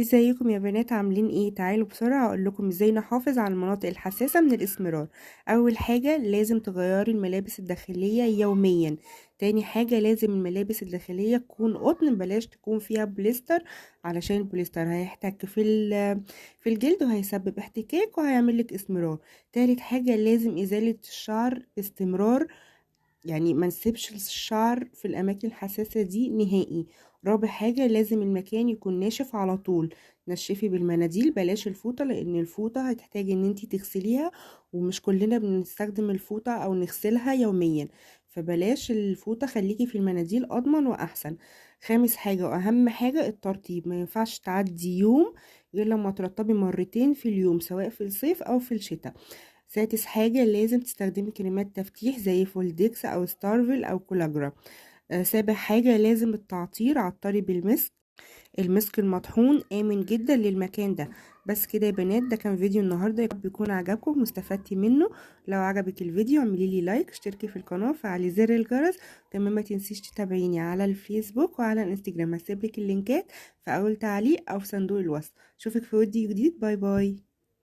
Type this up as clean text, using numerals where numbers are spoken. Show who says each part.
Speaker 1: ازيكم يا بنات؟ عاملين ايه؟ تعالوا بسرعة اقول لكم ازاي نحافظ على المناطق الحساسة من الاسمرار. اول حاجة لازم تغيري الملابس الداخلية يوميا. تاني حاجة لازم الملابس الداخلية تكون قطن، بلاش تكون فيها بوليستر، علشان البوليستر هيحتك في الجلد وهيسبب احتكاك وهيعمل لك اسمرار. تالت حاجة لازم ازالة الشعر باستمرار، يعني ما نسيبش الشعر في الاماكن الحساسة دي نهائي. رابع حاجة لازم المكان يكون ناشف على طول، نشفي بالمناديل بلاش الفوطة، لان الفوطة هتحتاجي ان انتي تغسليها، ومش كلنا بنستخدم الفوطة او نغسلها يوميا، فبلاش الفوطة، خليكي في المناديل اضمن واحسن. خامس حاجة واهم حاجة الترطيب، ما ينفعش تعدي يوم غير لما ترطبي مرتين في اليوم، سواء في الصيف او في الشتاء. سادس حاجة لازم تستخدمي كريمات تفتيح زي فولدكس أو ستارفل أو كولاجرا. سابع حاجة لازم التعطير، عطري بالمسك، المسك المطحون آمن جدا للمكان ده. بس كده يا بنات، ده كان فيديو النهاردة، يا رب يكون عجبكم واستفدتي منه. لو عجبك الفيديو اعملي لي لايك، اشتركي في القناة، فعلي زر الجرس، كمان ما تنسيش تتابعيني على الفيسبوك وعلى الانستجرام، هسيبلك اللينكات في اول تعليق او في صندوق الوصف. اشوفك في فيديو جديد، bye bye.